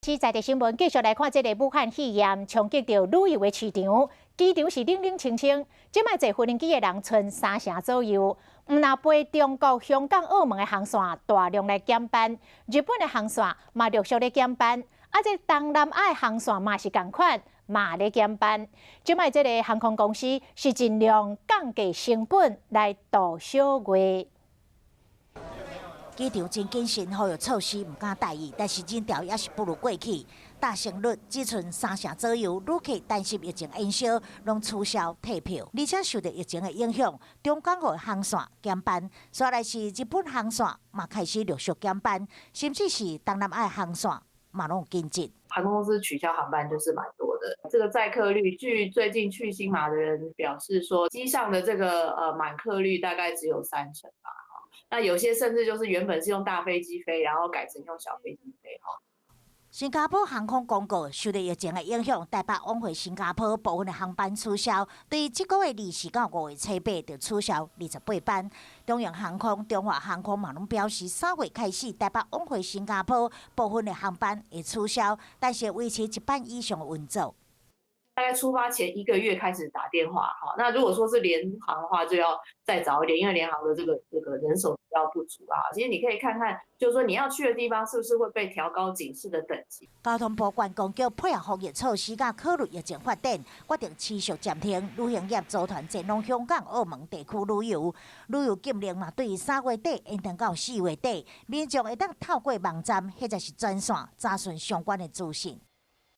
是在地新聞，繼續來看這个武漢肺炎衝擊著旅遊的市場，機場是冷冷清清，這擺坐飛機的人賰三成左右。毋但飛中國香港、澳門的航線大量來減班，日本的航線嘛陸續咧減班，啊，這東南亞的航線嘛是仝款，嘛咧減班。這擺這个航空公司是盡量降低成本來度小月。機場真謹慎，防疫措施毋敢大意，但是人潮猶是不如過去。搭乘率只賰三成左右，旅客擔心疫情延燒，攏取消退票。而且受著疫情的影響，中港澳航線減班，煞來是日本航線嘛開始陸續減班，甚至是東南亞航線嘛攏緊急。航空公司取消航班就是蠻多的。這個載客率，據最近去新馬的人表示說，機上的這個滿客率大概只有3成吧。那有些甚至就是原本是用大飛機飛，然後改成用小飛機飛哈。新加坡航空公告，受著疫情的影響，台北往回新加坡部分的航班取消，對這個月24到5月初八就取消28班。中榮航空、中華航空嘛攏表示，3月開始台北往回新加坡部分的航班會取消，但是維持一班以上的運作。大概出發前一個月開始打電話，哈，那如果說是聯航的話，就要再早一點，因為聯航的這個人手比較不足啊。其實你可以看看，就是說你要去的地方是不是會被調高警示的等級。交通部觀光局配合防疫措施，佮考慮疫情發展，決定持續暫停旅行業組團前往香港、澳門地區旅遊。旅遊禁令嘛，對3月底延長到4月底，民眾會當透過網站或者是專線查詢相關的資訊。